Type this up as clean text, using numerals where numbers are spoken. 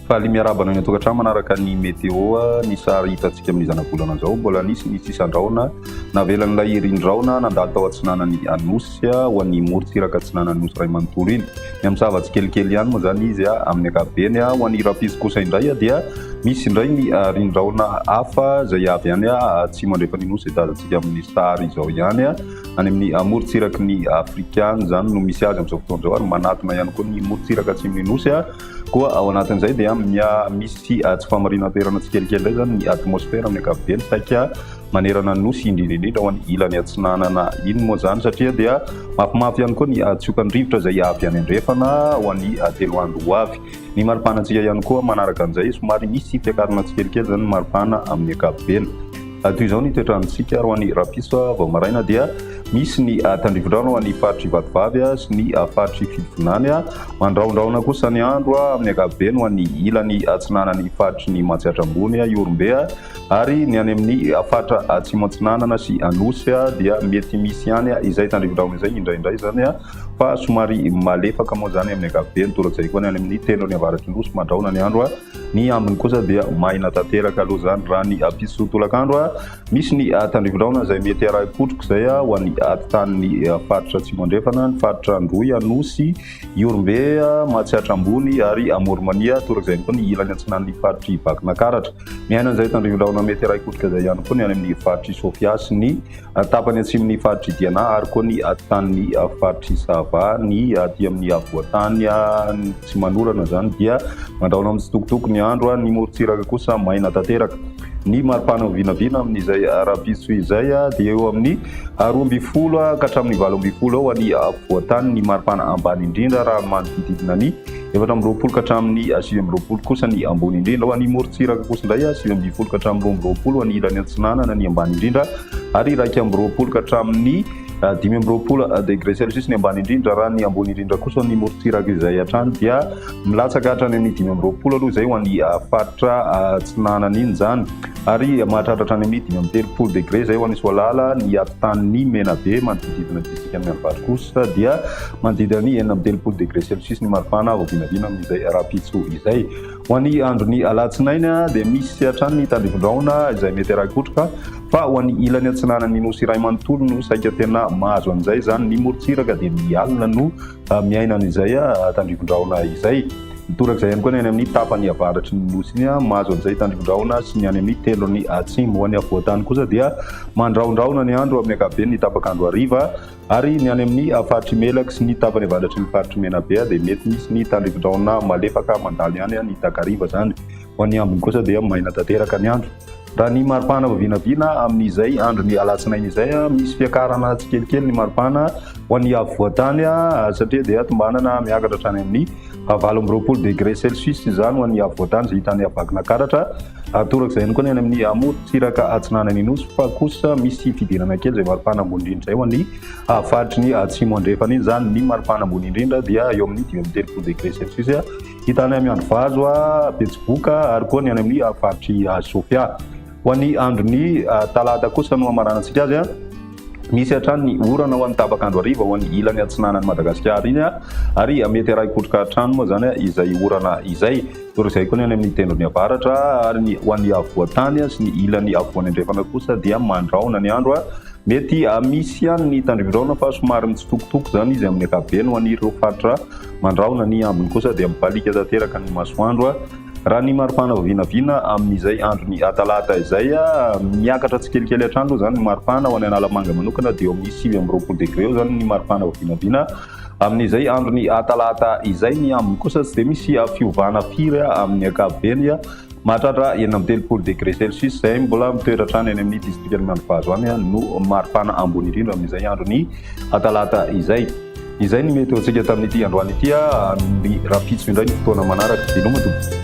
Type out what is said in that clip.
Faly miarahaba anao any an-tokantrano manaraka ny météo ny sary hitantsika amin'ny zanabolana izao. Mbola nisy ny sisan-drahona navelan'ilay rindrin-drahona nandalo tao atsinanan'ny Anosy ho an'ny morontsiraka atsinanan'ny Nosy iray manontolo iny. Mihamosava tsikelikely ihany moa izany izy amin'ny ankapobeny. Ho an'ny rahampitso kosa indray dia misy indray ny rindrin-drahona hafa izay avy any atsimo andrefan'ny Nosy izay tazantsika amin'ny sary izao ihany. Any amin'ny morontsiraky ny Afrika any izany no misy azy amin'izao fotoana izao ary manatona ihany koa ny morontsiraka atsimon'ny Nosy. Koa ao anatin'izay dia misy tsy fahamarinan-toerana tsikelikely indray izany ny atmosfera amin'ny ankapobeny saika manerana ny Nosy, indrindra indrindra ho an'ny ilany atsinanana iny moa izany satria dia mafimafy ihany koa ny tsiokan'ny rivotra izay avy any andrefana ho an'ny 3 andro ho avy. Ny maripanantsika ihany koa manaraka an'izay somary misy fiakarana tsikelikely izany ny maripana amin'ny ankapobeny. Toy izao ny toetrantsika ary ho an'ny rahampitso vao maraina dia misy ny tandrivindrano ho an'ny faritr'i Vatovavy sy ny faritr'i Fitovinany. Mandrahondrahona kosa ny andro amin'ny ankapobeny ho an'ny ilany atsinanan'ny faritry ny Matsiatra Ambony, Ihorombe ary ny any amin'ny faritra Atsimo Atsinanana sy Anosy dia mety misy ihany izay tandrivindrahona izay indraindray izany fa somary malefaka moa izany amin'ny ankapobeny. Torak'izay koa ny any amin'ny tendrony avaratry ny Nosy mandrahona ny andro. Ny ambiny kosa dia maina tanteraka aloha izany raha ny ampitso tolakandro. Misy ny tandrivindraona izay mety arahi-kotroka izay ho an'ny atitan'ny faritra Atsimo Andrefana, ny faritra Androy, Anosy, Ihorombe, Matsiatra Ambony ary Amoron'i-Mania, torak'izay ihany koa ny ilany atsinan'ny faritr'i Vakinakaratra. Miaina an'izay tandrivindraona mety arahi-kotroka izay ihany koa ny any amin'ny faritr'i Sofia sy ny Tapany atsimon'ny faritr'i Diana ary koa ny atitan'ny faritr'i Sava, ny aty amin'ny afovoan-tany tsy manorana izany dia mandrahona mitsitokotoko ny andro, ny morontsiraka kosa maina tanteraka. Ny maripana vinavina amin'izay rahampitso izay dia eo amin'ny 12 ka hatramin'ny 18 eo any afovoan-tany ny maripana ambany indrindra raha manodidididina ny 24 ka hatramin'ny 29 kosa ny ambony indrindra. Ho an'ny morontsiraka kosa indray 19 ka hatramin'ny 22 any ilany atsinanana ny ambany indrindra ary 21 ka hatramin'ny 25 degré celsius ny ambany indrindra. Raha ny ambony indrindra kosa ny morontsiraka izay hatrany dia milatsaka hatrany amin'ny 25 aloha izay ho an'ny faritra atsinanana iny izany ary mahatratra hatrany amin'ny 35 degré izay ho an'ny Soalala. Ny atitan'ny Menabe manodididina ny distrikan'i Miandrivato kosa dia manodidina ny 36 degré celsius ny maripana vao vinavina amin'izay rahampitso izay. Ho an'ny andron'ny alatsinainy dia misy hatrany ny tandrivindrahona izay mety arahi-kotroka fa ho an'ny ilany atsinanan'ny nosy iray manontolo no saika tena mahazo an'izay izany. Ny morontsiraka dia ny alina no miaina an'izay tandrivindrahona izay. Torak'izay ihany koa ny any amin'ny tapany avaratry ny nosy iny mahazo an'izay tandrivindrahona sy ny any amin'ny tendrony atsimo. Ho an'ny afovoan-tany kosa dia mandrahondrahona ny andro amin'ny ankapobeny ny tapak'andro hariva. Ary ny any amin'ny faritr'i Melaky sy ny tapany avaratry ny faritr'i Menabe dia mety misy ny tandrivindrahona malefaka mandalo ihany ny takariva izany. Ho an'ny ambiny kosa dia maina tanteraka ny andro. Raha ny maripana vao vinavina amin'izay andron'ny alatsinainy izay, misy fiakarana tsikelikely ny maripana ho an'ny afovoan-tany satria dia tombanana miakatra hatrany amin'ny 28 degré celsius izany ho an'ny afovoan-tany izay hita any Vakinankaratra. Torak'izay ihany koa ny any amin'ny amorontsiraka atsinanan'ny Nosy fa kosa misy fidirana kely izay maripana ambony indrindra izay ho an'ny faritry ny atsimo andrefana iny izany. Ny maripana ambony indrindra dia eo amin'ny 35 degré celsius hita any Miandrivazo, Betsiboka ary koa ny any amin'ny faritry Sofia. Ho an'ny andron'ny talata kosa no hamaranantsika azy. Misy hatrany ny orana ho an'ny tapak'andro hariva ho an'ny ilany atsinanan'i Madagasikara iny ary mety arahi-kotroka hatrany moa izany izay orana izay. Toy izay koa ny any amin'ny tendrony avaratra ary ny ho an'ny afovoan-tany sy ny ilany afovoany andrefana kosa dia mandrahona ny andro. Mety misy ihany ny tandrivindrahona fa somary mitsitokotoko izany izy amin'ny ankapobeny ho an'ireo faritra mandrahona. Ny ambiny kosa dia mibaliaka tanteraka ny masoandro. Raha ny maripana vao vinavina amin'izay andron'ny talata izay, miakatra tsikelikely hatrany aloha izany ny maripana. Ho an'ny Analamanga manokana dia eo amin'ny 29 degré eo izany ny maripana vao vinavina amin'izay andron'ny talata izay. Ny ambiny kosa tsy dia misy fiovana firy amin'ny ankapobeny, mahatratra 36 degré celsius izay mbola mitoetra hatrany any amin'ny distrikan'i Miandrivazo any no maripana ambony indrindra amin'izay andron'ny talata izay. Izay ny mety ho antsika tamin'ity androany ity, ny rahampitso indray ny fotoana manaraka. Veloma tompoko.